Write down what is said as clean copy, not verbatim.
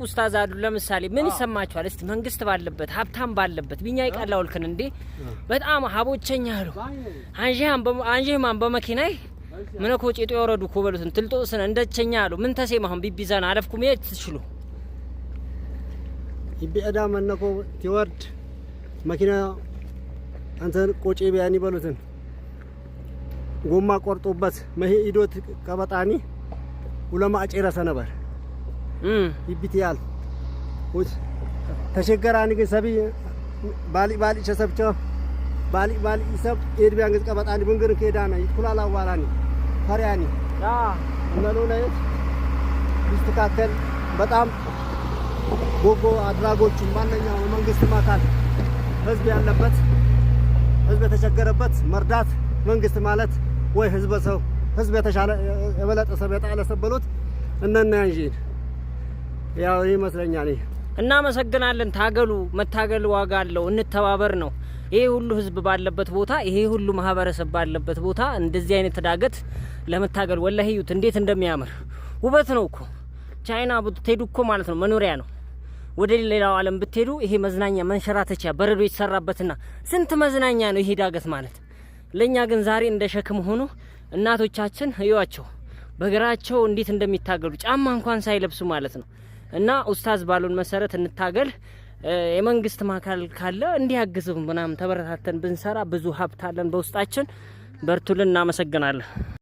ኡስታዝ አሉ። ለምሳሌ ምን ይሰማቸዋል? እስቲ መንግስት ባለበት ሀብታም ባለበት ቢኛ ይቀላውልክን እንዴ በጣም ሀቦቸኛ አሉ። አንጂህማን በመኪናይ ምነኮ ጭጡ የወረዱ ኮ በሉትን ትልጦ ስነ እንደቸኛ አሉ። ምን ተሴማ አሁን ቢቢዛን አለፍኩም የት ትችሉ ይቢዕዳ መነኮ ቲወርድ መኪና አንተን ቆጬ ቢያኒ በሉትን ጎማ ቆርጦበት መሄ ኢዶት ቀበጣኒ ሁለማ አጨረሰ ነበር ይቢት ያል ውት ተሸገራኒ ግን ሰቢ ባሊ ባሊ ቸሰብቸ ባሊ ባሊ ሰብ ኤድ ቢያን ቀበጣኒ ብንግር ከዳና ይትኩላላ ዋላኒ ፈሪያኒ እነሉ ላይ ቢስተካከል በጣም ጎጎ አድራጎቹ ማንኛውም የመንግስትም አካል ህዝብ ያለበት ህዝብ የተቸገረበት መርዳት መንግስት ማለት ወይ ህዝበ ሰው ህዝብ የተሻለ የበለጠ ሰብ የጣለ ሰብ በሉት እነና እንጂ ያው ይመስለኛል። እናመሰግናለን። ታገሉ፣ መታገል ዋጋ አለው። እንተባበር ነው። ይሄ ሁሉ ህዝብ ባለበት ቦታ፣ ይሄ ሁሉ ማህበረሰብ ባለበት ቦታ እንደዚህ አይነት ዳገት ለመታገል ወላሂ እዩት እንዴት እንደሚያምር ውበት ነው እኮ። ቻይና ብትሄዱ እኮ ማለት ነው መኖሪያ ነው። ወደ ሌላው ዓለም ብትሄዱ ይሄ መዝናኛ መንሸራተቻ በረዶ የተሰራበትና ስንት መዝናኛ ነው ይሄ ዳገት ማለት። ለኛ ግን ዛሬ እንደ ሸክም ሆኖ እናቶቻችን እዩዋቸው በእግራቸው እንዴት እንደሚታገሉ ጫማ እንኳን ሳይለብሱ ማለት ነው። እና ኡስታዝ ባሉን መሰረት እንታገል። የመንግስት አካል ካለ እንዲያግዝ ምናምን ተበረታተን ብንሰራ ብዙ ሀብት አለን በውስጣችን። በርቱልን። እናመሰግናለን።